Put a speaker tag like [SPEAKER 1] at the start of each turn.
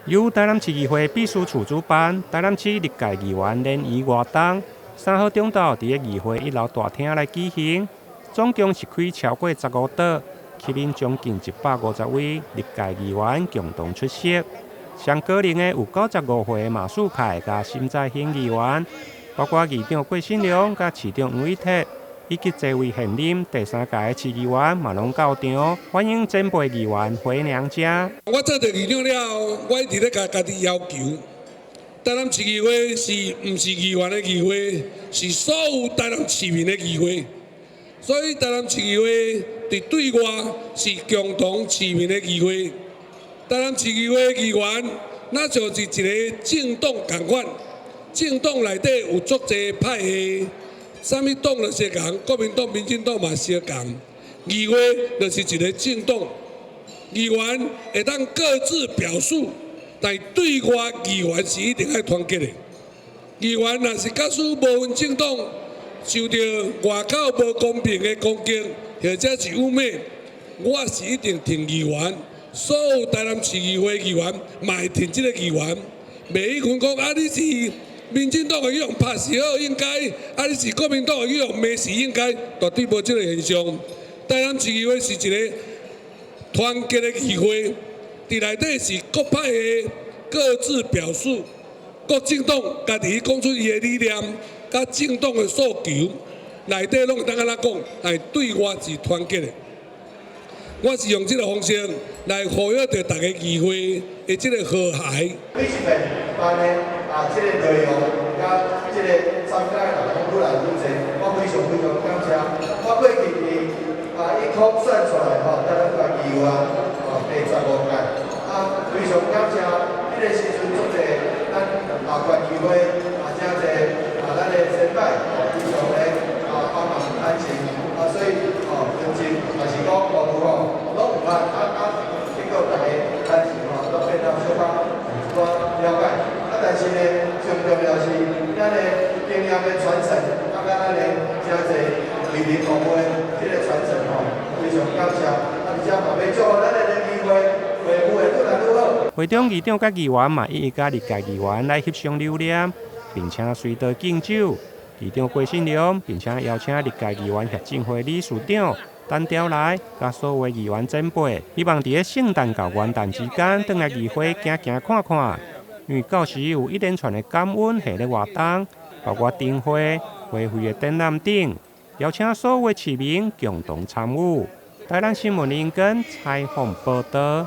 [SPEAKER 1] 由台南市議會秘書處主辦，台南市歷屆議員聯誼活動，3號中晝佇咧議會一樓大廳來舉行，總共是開超過15桌，吸引將近150位歷屆議員共同出席。上高齡的有95歲的馬樹凱佮沈在興議員，包括議長郭信良佮市長黃偉哲，以及這位現任第三屆的市議員嘛攏到場，歡迎前輩議員回娘家。
[SPEAKER 2] 我做著議長了後，我一直咧共家己要求，台南市議會是毋是議員的議會，是所有台南市民的議會。所以台南市議會佇對外是共同市民的議會。台南市議會議員，若像是一个政黨仝款，政黨內底有足濟派系。啥物黨都相仝，國民黨、民進黨嘛相仝。議會就是一个政黨，議員會當各自表述，但對外議員是一定愛團結的。議員若是假使無分政黨，受著外口無公平的攻擊，或者是污衊，我是一定挺議員。所有台南市議會議員嘛會挺這个議員，袂去分講啊，你是民進黨的去予拍是好應該，啊你是國民黨的去予罵是應該，絕對無這个現象。台南市議會是一个團結的議會，佇內底是各派的各自表述，各政黨家己講出伊的理念，佮政黨的訴求，內底攏會當按怎講，但對外是團結的。我是用這个方式來呼籲著逐个議會的這个和諧。
[SPEAKER 3] 每一遍辦的啊，這个內容佮這个參加的人攏愈來愈濟，我非常非常感謝。我過去佇啊一空算出來吼，台南縣議員哦第15屆，啊非常感謝，彼个時陣足濟咱啊縣議會啊誠濟啊咱的先輩哦非常的啊幫忙擔心啊，所以哦分歧也是講誤會吼攏有啊啊啊，結果逐家擔心吼攏變到小可有一寡了解。啊，但是呢，上重要是咱的經驗的傳承，啊，佮咱的誠濟為民服務的這个傳承吼，非常感謝。啊，而且嘛欲祝福咱的聯誼會會務會愈來愈好。
[SPEAKER 1] 會中議長佮議員嘛一一佮歷屆議員來翕相留念，並且隨桌敬酒。議長郭信良並且邀請歷屆議員協進會理事長陳調來，佮所有議員前輩，希望佇咧聖誕到元旦之間，轉來議會行行看看。因為到時有一連串的感恩系列活動，包括燈會、花卉的展覽等，邀請所有市民共同參與。台南新聞林根採訪報導。